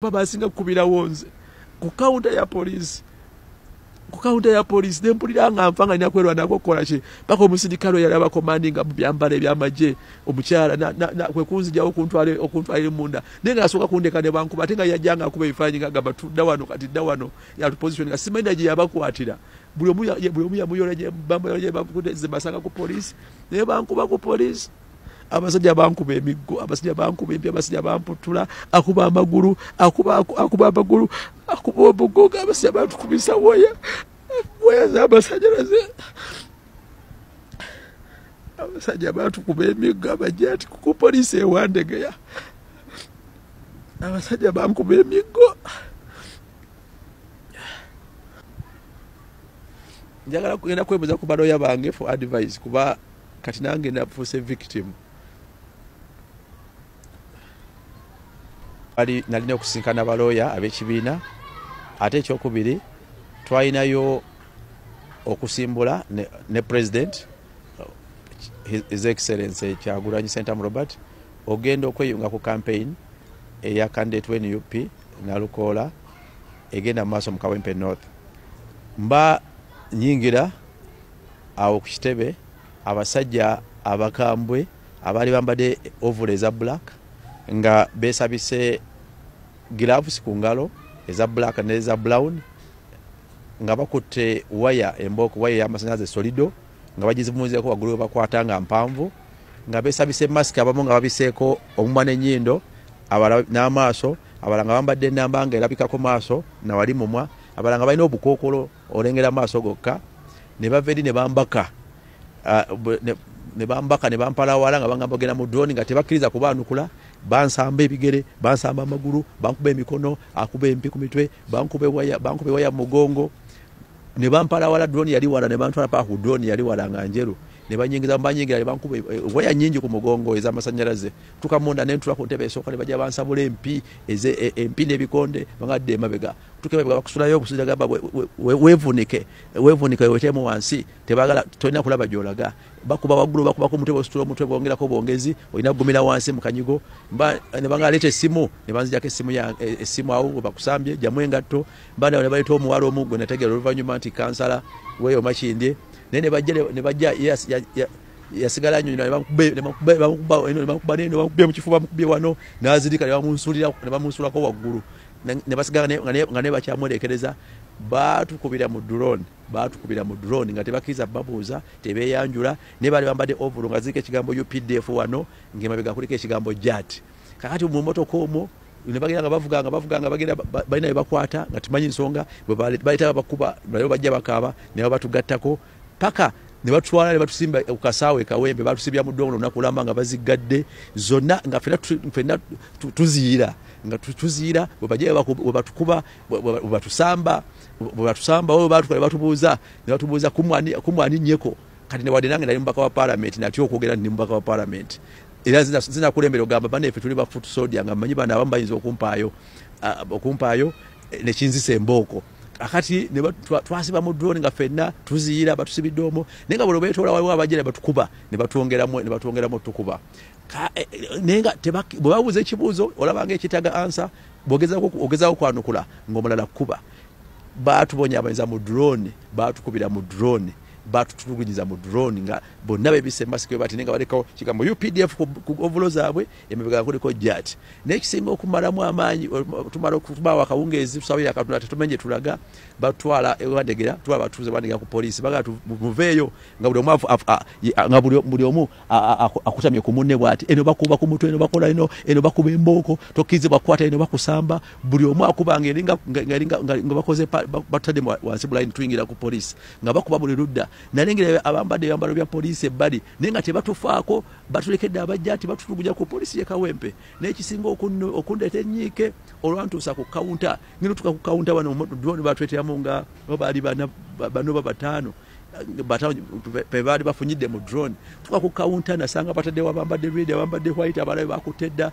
Basinga kukubirawo nze ku counter ya police. Ku counter ya police nempulira nga nfa nga nina kwerwanako okukola ki paka omusirikale yali abakomandinga mu byambalo ebyamagye omukyala kwe kunzigyawo okuntwalira munda, naye nga asooka kundeka ne bankuba, ate nga yajja nga akuba ebifaananyi nga agamba tudda wano kati dda wano yatuposition nga simanyi gye yabakwatira. Buli omu yamuyola gye bamuyola ze basanga ku police, naye bankuba ku police. Abasajja bankuba emiggo, abasajja bankuba empi, abasajja bamputula, akuba amagulu, akuba amagulu, akuba omugongo, abasajja batukubisa waya, waya z'amasannyalaze. Abasajja batukuba emiggo, abajja ati ku poliisi e Wandegeya. Abasajja bankuba emiggo. Njagala kugenda kwebuuza ku balooya bange for advice kuba kati nange nafuuse victim. Nalina okusinkana balooya ab'ekibiina, ate ekyokubiri twalinayo okusimbula ne president His Excellency Kyagulanyi Ssentamu Robert ogenda okweyunga ku campaign eya candidate wa NUP Nalukoola egenda mu maaso mu Kawempe North. Mba nyingira awo ku kitebe, abasajja abakambwe abaali bambadde overall eza black nga beesabise gloves ku ngalo eza black n'eza brown, nga bakutte waya embooko, waya ey'amasannyalaze solido, nga bagizimuzeko waggulu we bakwata nga mpanvu, nga beesabise mask, abamu nga babiseeko omumwa n'ennyindo, abalala n'amaaso, abalala nga bambadde ennamba nga erabikako maaso nawali mumwa, abalala nga balina obukookolo olengera maaso gokka, ne bava eri ne bambaka ne bampalawala nga bangamba ogenda mu drone nga tebakkiriza kubaanukula, bansamba ebigere, bansamba amagulu, bankuba emikono, akuba empi ku mitwe, bankuba ewaya mu mugongo, ne bampalawala. Drone yali wala ne bantwala paka ku drone yali wala nga njeru, ne banyingiza banyingira ne bankuba waya nnyingi ku mugongo ez'amasannyalaze. Tuka munda ne ntula ku ntebe esooka ne bajja bansabula empi empi n'ebikonde, bangadde emabega. Tuka emabega bakusulayo okusula gamba weevunike weevunike wetemu wansi, tebaagala tolina kulaba gy'olaga. Bakuba waggulu, bakuba ku mutwe, bositula omutwe bongerako bwongezi, olina kugumira wansi mu kanyigo. Ne bangaleeta essimu ne banzijako essimu awo we bakusambye jjamu engatto. Mba ne baleeta omuwala omu gwe nategeera oluvannyuma nti kansala weeyo Makindye, naye ne bajja yasigala annyonnyola ne bamukuba neno, bamukubye mu kifuba, bamukubye wano, n'azirika ne bamunsulako waggulu, ne basigala nga naye bakyamwerekereza. Baatukubira mu drone, baatukubira mu drone nga tebakkiriza babuuza, tebeeyanjula, naye baali bambadde overall nga ziriko ekigambo UPDF wano, ng'emabega kuliko ekigambo JAT. Kakati mu mmotoka omwo ne bagenda nga bavuga nga bagenda balina bye bakwata nga tumanyi nsonga, bwe baleeta babakuba, naye bajja bakaaba, ne babatugattako paka ne batwala ne batusimba ku kasaawe Kawempe, batusibya mu ddongo olunaku lulamba nga baziggadde zonna, nga ffenna tuziyira, nga tuziyira bwe bajja bwe batukuba, bwe batusamba, bwe batukola batubuuza, ne batubuuza kumwani nnyeko. Kati ne wadde nange nali mubaka wa paalamenti, natya okwogera ndi mubaka wa paalamenti, era zinakulembera ogamba bannaffe tuli ba foot soldier, nga mmanyi bano abamu bayinza okumpaayo ne kinzisa embooko. Akati ne twasiba mu drone nga ffenna tuziyira, batusibidde omwo, naye nga buli lwe beetoola waliwo abajja ne batukuba, ne batwongeramu tukuba. Naye nga bwe babuuza ekibuuzo olaba nga ekitaga ansa, bw'ogezaako kwanukula ng'omulala kukuba. Baatubonyaabonyiza mu drone, baatukubira mu drone, baatutulugunyiza mu drone nga bonna beebisse masiki bati, naye nga balekawo kigambo UPDF ku ovulo zaabwe, emabega kuliko JAT. Naye ekisinga okumalamu amaanyi, tumala okubaawo akawungeezi, tusabira Katonda tetumenye tulaga, batwala Wandegeya, twala batuuze Wandegeya ku poliisi, bagamba muveeyo, nga buli omu akutamye ku munne bw'ati, eno bakuba ku mutwe, eno bakola eno, eno bakuba embooko, tokkirizibwa kukwata, eno bakusamba, buli omu akuba nga bakoze batadde wansi bulayini tuyingira ku poliisi, nga bakuba buli ludda. Nalengera abambadde ebyambalo bya poliisi ebbali, naye nga tebatufaako, batulekedde abajja ati batutulugunya ku poliisi y'e Kawempe. Naye ekisinga okundeeta ennyiike olwantuusa ku kawunta, ngenda otuuka ku kawunta wano drone batweteramu nga baali bano bataano be baali bafunyidde mu drone. Tuka ku kawunta nasanga bataddewo abambadde red, abambadde white, abalala bakutte dda,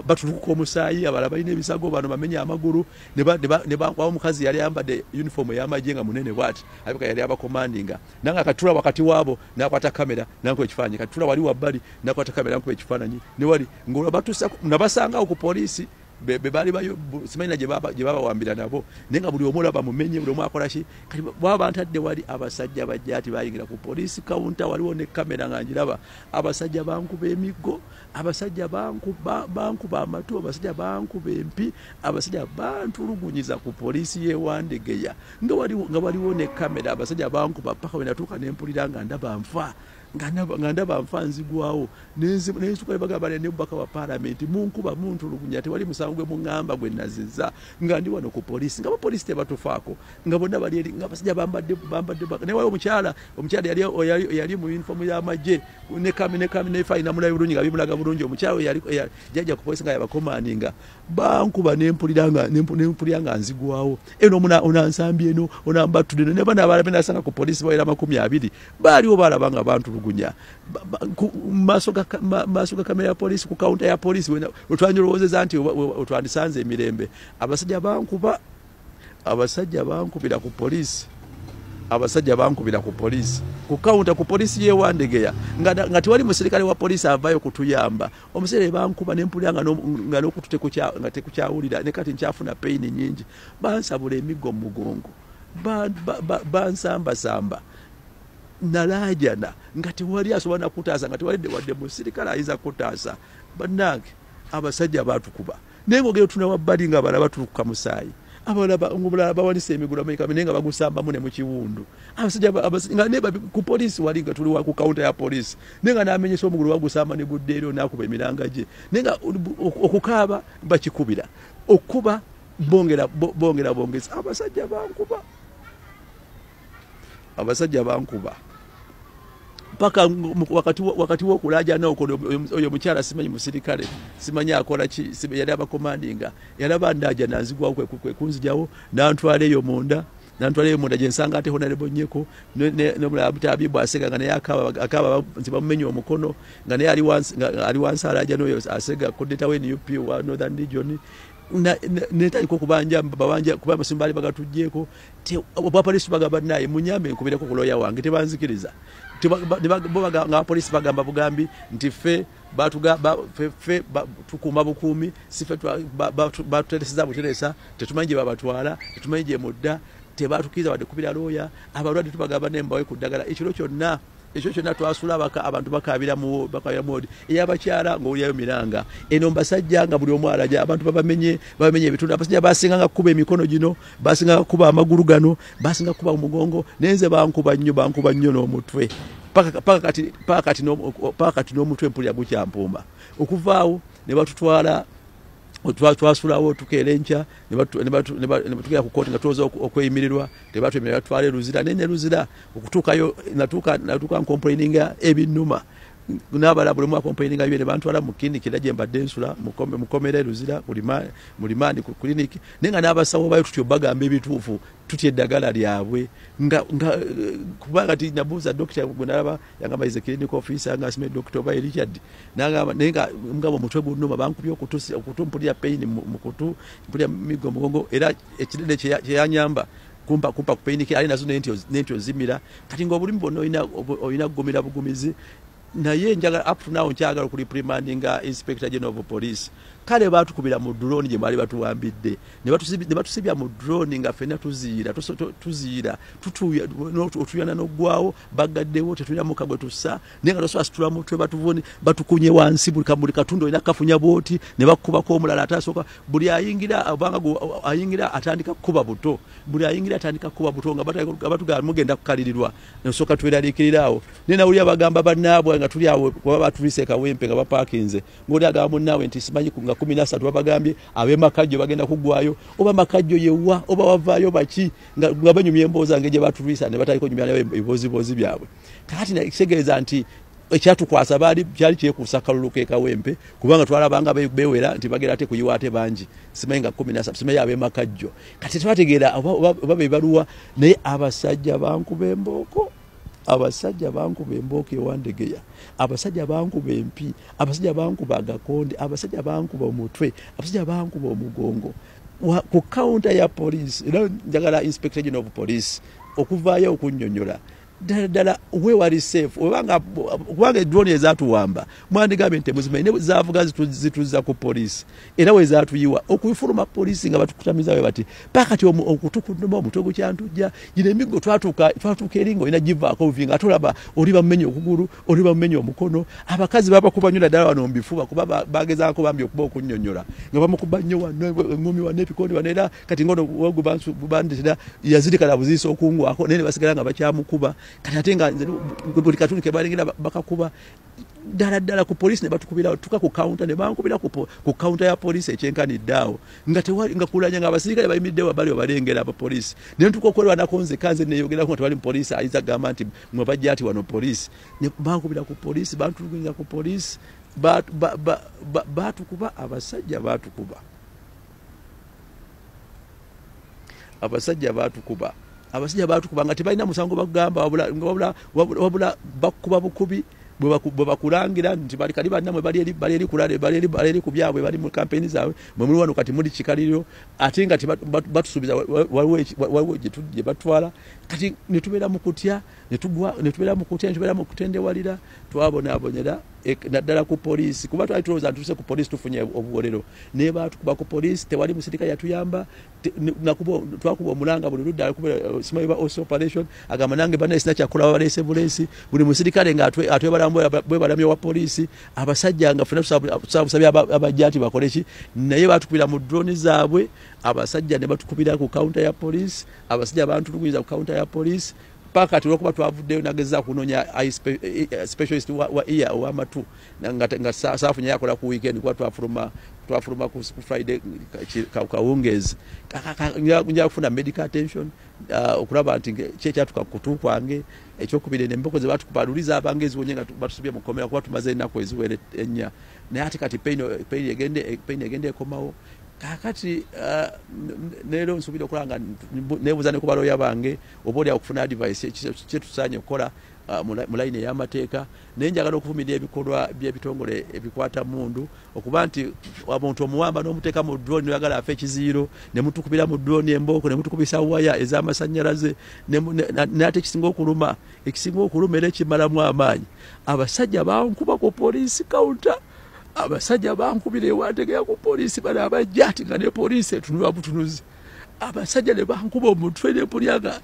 batulukuka omusaayi, abalala balina ebisago, bano bamenye amagulu, ne bankwawo omukazi yali ayambadde uniform ey'amagye nga munene bw'ati, alabika yali abakomandinga, nange akatula wakati waabo n'akwata kamera nankuba ekifaananyi, katula wali wabbali n'akwata kamera nankuba ekifaananyi, ne wali ng'olwo nabasanga awo ku poliisi. Be bali bayo simanyi gye babawambira nabo, naye nga buli omu olaba mumenye, buli omu akola ki. Kati baba bantadde wali, abasajja bajja ati bayingira ku poliisi counter, waliwo ne kamera nga njiraba. Abasajja bankuba emiggo, abasajja bankuba amatu, abasajja bankuba empi, abasajja bantulugunyiza ku poliisi y'e Wandegeya nga waliwo ne kamera. Abasajja bankuba paka we natuuka ne mpulira nga ndaba nfa, nga ndaba nfa nzigwawo. Nensuka bagamba ne mubaka wa paalamenti munkuba muntulugunya, tewali musango gwe muŋŋamba gwe nazizza nga ndi wano ku poliisi, nga abapoliisi tebatufaako, nga bonna bali eri, nga abasajja bambadde naye waliwo omukyala yali mu yunifoomu y'amagye ne kami ne namulayo bulungi nga bimulaga bulungi. Omukyala oyo yali jajja ku poliisi nga yabakomandinga. Bankuba nempulira nga nzigwawo. Eno onansambye, eno onambatudde eno, ne bana abalala be nasanga ku poliisi bawera 20 baaliwo balaba nga bantulugunya maaso ga kamera ya poliisi, ku kawunta ya poliisi wetwandirowoozeza nti wetwandisanze emirembe. Abasajja bankuba, abasajja bankubira ku poliisi, abasajja bankubira ku poliisi, ku kawunta, ku poliisi y'e Wandegeya, nga tewali musirikale wa poliisi avaayo kutuyamba. Omusirikale bankuba nempulira nga n'okutu nga tekukyawulira, ne kati nkyafuna pain nyingi. Bansabula emiggo mu mugongo, bansambasamba, nalaajana nga tewali asobola nakutaasa, nga tewali wadde musirikale ayinza kutaasa. Bannange, abasajja baatukuba, naye ng'ogenda otuna wabbali nga abalala batulukuka musaayi, abalala bawanise emigulu naye nga bagusambamu ne mu kiwundu. Abasajja nga ne ku poliisi wali nga tuli ku kawunta ya poliisi, naye nga n'amenyesa omugulu bagusamba ne gudda eri, n'akuba emiranga gye, naye nga okukaaba bakikubira, okuba bongera bongera bongeza. Abasajja bankuba, abasajja bankuba paka wakati w'okulaajana okwo. Oyo omukyala simanyi musirikale, simanyi akola ki, yali abakomandinga, yalaba ndaajana nzigwawo, kwe kunzijawo nantwala eyo munda, nantwala eyo munda gyensanga ate Honorable Nyeko nomulala Tabibu Asega, nga naye akaaba nti bamumenya omukono, nga naye ali wansi alaajana. Oyo Asega coordinator we NUP wa Northern Region. Netandika okubanja babanja kuba amasimu baali bagatuggyeko. Abapoliisi bagamba naye munyambe nkubireko ku looya wange, tebanzikiriza. Bo nga abapoliisi bagamba bugambi nti ffe ffe tukuuma bukuumi, si ffe batutereseza buteresa, tetumanyi gye babatwala, tetumanyi gye mudda. Tebatukiriza wadde kubira looya. Abalwadde tubagamba nembawe ku ddagala. Ekiro kyonna, ekyo kyonna twasula abantu bakabira mu wodi ey'abakyala ng'owulirayo miranga eno mbasajja, nga buli omu alaja, abantu babamenye ebitundu. Abasajja basinganga kukuba emikono gino, basinganga kukuba amagulu gano, basinga kukuba omugongo, naye nze bankuba nnyo, bankuba nnyo n'omutwe paka kati n'omutwe mpulira gukyampuuma. Okuvaawo ne batutwala, twasulawo tukeera enkya ne batugera ku kooti nga tulowooza okweyimirirwa, tebatwemirira, batwala e Luzira. Naye ne Luzira okutuukayo natuuka ncomplaininga ebinnuma n'abalala, buli omu acomplaininga bye, ne bantwala mu clinic era gye mbadde nsula mukomera e Luzira mu remand ku clinic. Naye nga n'abasawo bayo tutyo bagamba ebituufu, tutya eddagala lyabwe nga kubanga ti nabuuza dokita gwe nalaba, yangamba is a clinical officer, nga asime dokita oba Richard, nangamba naye nga ngamba omutwe gunnuma, bankubye okutu, mpulira pain mu kutu, mpulira migo mugongo, era ekinene kyeyanyamba kumpa ku pain ali nazo nentyo zimira. Kati ng'obulimi bwonna olina kugumira bugumizi. Naye njagala, up to now nkyagala okureprimandinga Inspector General of Police. Kale batukubira mu drone gye baali batuwambidde, ne batusibya mu drone nga ffenna tuziira, tuziira, otuyana n'oggwawo, baggaddewo, tetulina mukka gwe tussa, naye nga tosobola situla mutwe, batuvune batukunye wansi, buli katundu olina kafunya bwoti, ne bakubako omulala ate asooka. Buli ayingira obanga ayingira atandika kukuba buto, buli ayingira atandika kukuba buto, nga batugamba mugenda kukalirirwa, nosooka tweraliikirira awo. Naye nawulira bagamba bannaabwe nga tuli awo, kuba batulise Kawempe nga bapaakinze, ng'oli agamba munnaawe nti simanyi nga 13 babagambye ab'emakajjo bagenda kuggwayo, oba makajjo yewa oba wavaayo baki, nga banyumya emboozi zange gye batulwisa, ne batandika onyumya nayo ebibooziboozi byabwe. Kakati kitegeeza nti ekyatukwasa baali kyali kyekuusa kalulu ke Kawempe, kubanga twalabanga bewera nti bagenda ate kuyiwa ate bangi, simanyi nga 13, simanyi ab'emakajjo. Kati twategeera oba bebaluwa. Naye abasajja bankuba embooko, abasajja bankuba embooko ewandegeya, abasajja bankuba empi, abasajja bankuba agakonde, abasajja bankuba omutwe, abasajja bankuba omugongo ku kawunta ya poliisi. Era njagala Inspector General of Police okuvaayo okunnyonnyola. Ddala ddala we wali safe obanga kubanga drone ezatuwamba mwandigambye nti temuzimanyi, ne zaavuga zituzza ku poliisi, era we zaatuyiwa okufuluma poliisi nga batukutamiza we bati paka ti okutukunuma omutwe gukyantujja. Gino emiggo twatuuka eri nga olina givaako buvi nga tolaba, oli bamumenya okugulu, oli bamumenya omukono. Abakazi babakuba nnyo naddala wano mu bifuba, kuba bagezaako bambi okuba okunnyonnyola nga bamukuba nnyo wano eŋŋumi wano ebikonde wano, era kati ngono bandetera yazirikala buziisa okungwako, naye ne basigala nga bakyamukuba. Kati ate nga buli katundu ke balengera bakakuba ddala ddala ku poliisi ne batukubira, tuka ku counter ne bankubira ku counter ya poliisi ekyenkanidde awo nga tewali, nga kulanya nga abasirikale bayimiridde bali babalengera abapoliisi. Ne ntuuka okwerwanako nzekka nze neeyogerako nga tewali mupoliisi ayinza kugamba nti mwe bajja ati wano poliisi. Ne bankubira ku poliisi, bantulugunyiriza ku poliisi, baatukuba abasajja, baatukuba abasajja, baatukuba abasajja, baatukuba nga tebalina musango bagamba, wabula bakuba bukubi bwe bakulangira nti bali kali bannamwe bali eri kulale, bali eri ku byabwe, bali mu kampeyini zaabwe, mwe muli wano kati muli kikaliriro, ate nga batusuubiza waliwo gye batwala. Kati ne tubeera mu kutya, ne tubeera mu kutya, ne tubeera mu kutendewalira, twabonaabonera naddala ku poliisi, kuba twali tulowooza ntuuse ku poliisi tufunye obuwolero, naye baatukuba ku poliisi, tewali musirikale yatuyamba. Twakuba omulanga buli ludda, simanyi ba OC operation agamba nange bannaye sina kyakukola, babaleese buleesi. Buli musirikale nga bwebalamye wa poliisi, abasajja nga ffena tusaba abajja nti bakole ki, naye batukubira mu drone zaabwe abasajja ne batukubira ku counter ya poliisi, abasajja bantulugunyiza ku counter ya poliisi paka kati olwokuba twavuddeyo nageza kunoonya specialist wa ear ow'amatu nga saafunye yakola ku weekend, kuba twafuluma ku Friday kawungeezi. Nja kufuna medical attention okulaba nti ki ekyatuka ku kutu kwange. Ekyokubiri, emboko ze batukuba luli zaabanga eziwonye nga batusibye mu kkomera, kuba tumaze ennaku eziwera 4, naye ate kati pain egenda ekomawo. Kaakati neero nsuubira okulaba nga neebuuza ne ku balooya bange oba oli awo okufuna advice kye tusaanye okukola mu layini ey'amateeka. Naye njagala okuvumirira ebikolwa by'ebitongole ebikwata mundu, okuba nti omuntu omuwamba n'omuteeka mu drone noyagala afe ekiziiro, ne mutukubira mu drone embooko, ne mutukubisa waya ez'amasannyalaze, naye ate ekisinga okuluma era ekimalamu amaanyi, abasajja bankuba ku poliisi counter, abasajja bankubira ewandegeya ku poliisi, bano abajja ati nga ne poliisi etunula butunuzi, abasajja ne bankuba omutwe nempulya nga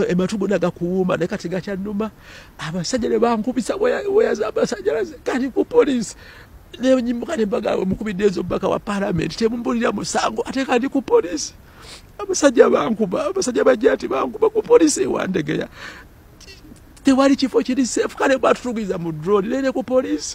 ematu gonna gakuwuuma, naye kati gakyannuma. Abasajja ne bankubisa waya z'amasannyalaze kati ku poliisi, nenyimuka ne mbagamba mukubidde ezo omubaka wa paalamenti temumbulira musango, ate kandi ku poliisi. Abasajja bankuba, abasajja bajja ati bankuba ku poliisi ewandegeya, tewali kifo kiri safe. Kale batutulugunyiza mu drone naye ne ku poliisi.